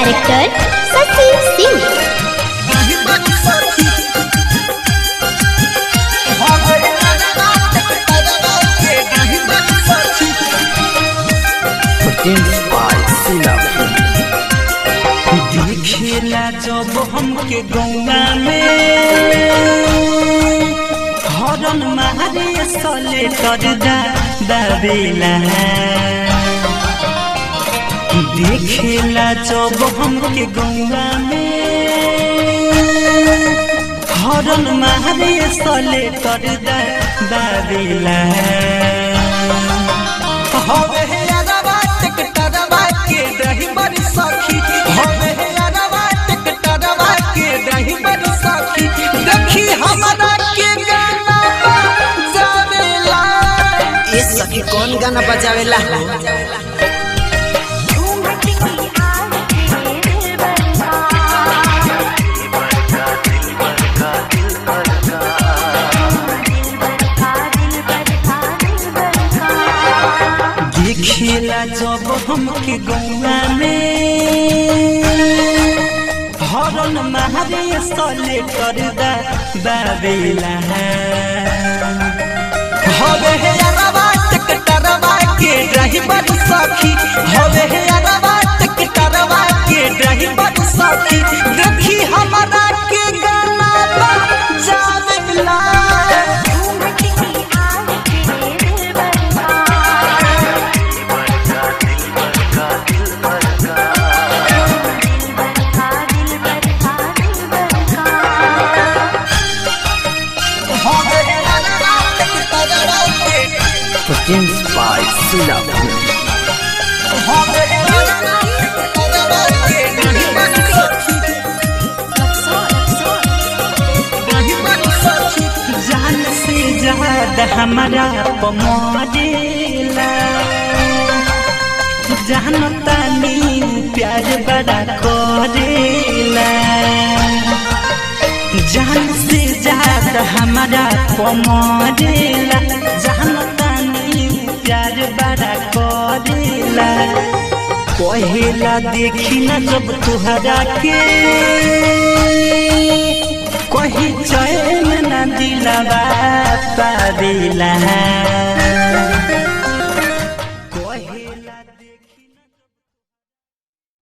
Director Shashi Singh. देखेला जब हमके गौना में हरन मारे सले तर दाबेला। देखेला जब हमके गौना में हरन मारे सले तर दाबेला। हवे हे अरबा टेकटरवा के ड्राइवर सखी, हवे हे अरबा टेकटरवा के ड्राइवर सखी, देखी हमरा के गाना बजावेला। ए सखी, कौन गाना बजावेला हो? देखेला जब हमके गौना में हरन मारे सले कर दाबेला। हवे हे अरबा टेकटरवा के ड्राइवर सखी, हवे हे अरबा टेकटरवा के ड्राइवर सखी, देखी हमरा के गाना बजावेला। हवे हे अरबा टेकटरवा के हवे हे अरबा टेकटरवा के ड्राइवर सखी, जान से ज्यादा हमारा पमरेला। जानता नी प्यार बड़ा करेला। जान से ज्यादा हमारा पमरेला। जानता नी प्यार बड़ा करेला। कहेला देखी ना जब तुहरा के कही चैन ना दिलवा पावेला।